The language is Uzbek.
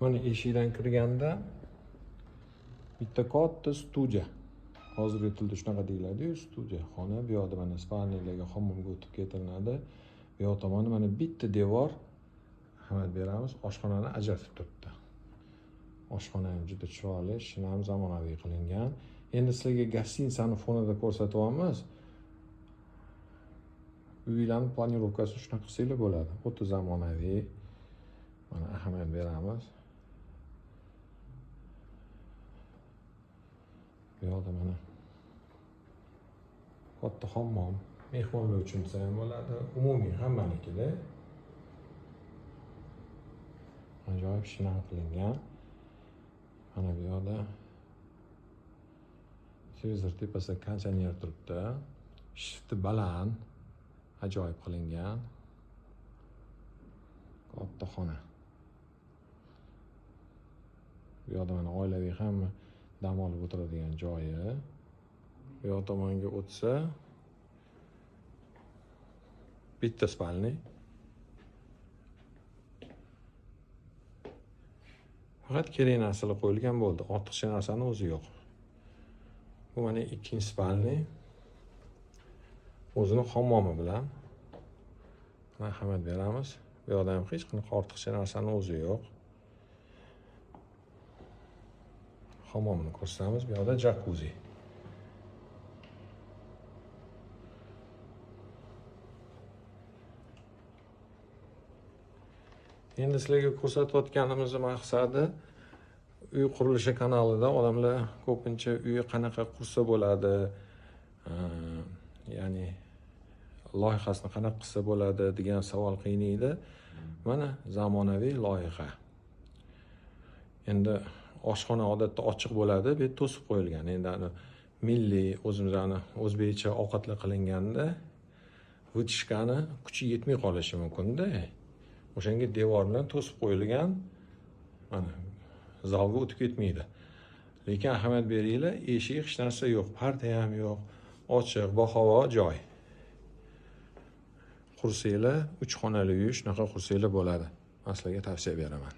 Mana eshikdan kirganda bitta katta studiya. Hozirgi tilda shunaqa deyiladi-yu, studiya xona. Bu yoqda mana spalniyalarga, hammomga o'tib ketilinadi. Bu yoq tomoni mana bitta devor, ahamiyat beramiz, oshxonani ajratib turibdi. Oshxona ham juda chiroyli, shinam zamonaviy qilingan. Endi sizlarga gostinitsani fonida ko'rsatyapmiz. Uylarning planirovkasi shunaqa qilsanglar bo'ladi. O'ta zamonaviy. Mana ahamiyat beramiz. Bu yoqda mana katta hammom, mehmonlar uchun desa ham bo'ladi, umumiy hammanikida. Ajoyib shinam qilingan. Mana bu yoqda televizor tepasida konditsioner turibdi. Shifti baland, ajoyib qilingan. Katta xona. Bu yoqda mana oilaviy hamma dam olib o'tiradigan joyi. Bu yoq tomonga o'tsa bitta spalni. Faqat kerak narsalar qo'yilgan bo'ldi. Ortiqcha narsani o'zi yo'q. Bu mana ikkinchi spalni. O'zini hammomi bilan. Marhamat beramiz. Bu yoqda ham hech qanaqa ortiqcha narsani o'zi yo'q. Hammomini ko'rsatamiz. Bu yoqda jakuzi. Endi sizlarga ko'rsatayotganimizning maqsadi uy qurilishi kanalida odamlar ko'pincha uyi qanaqa qursa bo'ladi, ya'ni loyihasini qanaqa qilsa bo'ladi degan savol qiynaydi. Mana zamonaviy loyiha. Endi oshxona odatda ochiq bo'ladi, bu to'sib qo'yilgan. Endi ana milliy o'zimizni o'zbekcha ovqatlar qilinganda vытяжкani kuchi yetmay qolishi mumkin-da. O'shanga devor bilan to'sib qo'yilgan, mana zalga o'tib ketmaydi. Lekin ahamiyat beringlar, eshik hech narsa yo'q, parda ham yo'q, ochiq, bahavo joy. Qursanglar 3 xonali uy shunaqa qursanglar bo'ladi. Men sizlarga tavsiya beraman.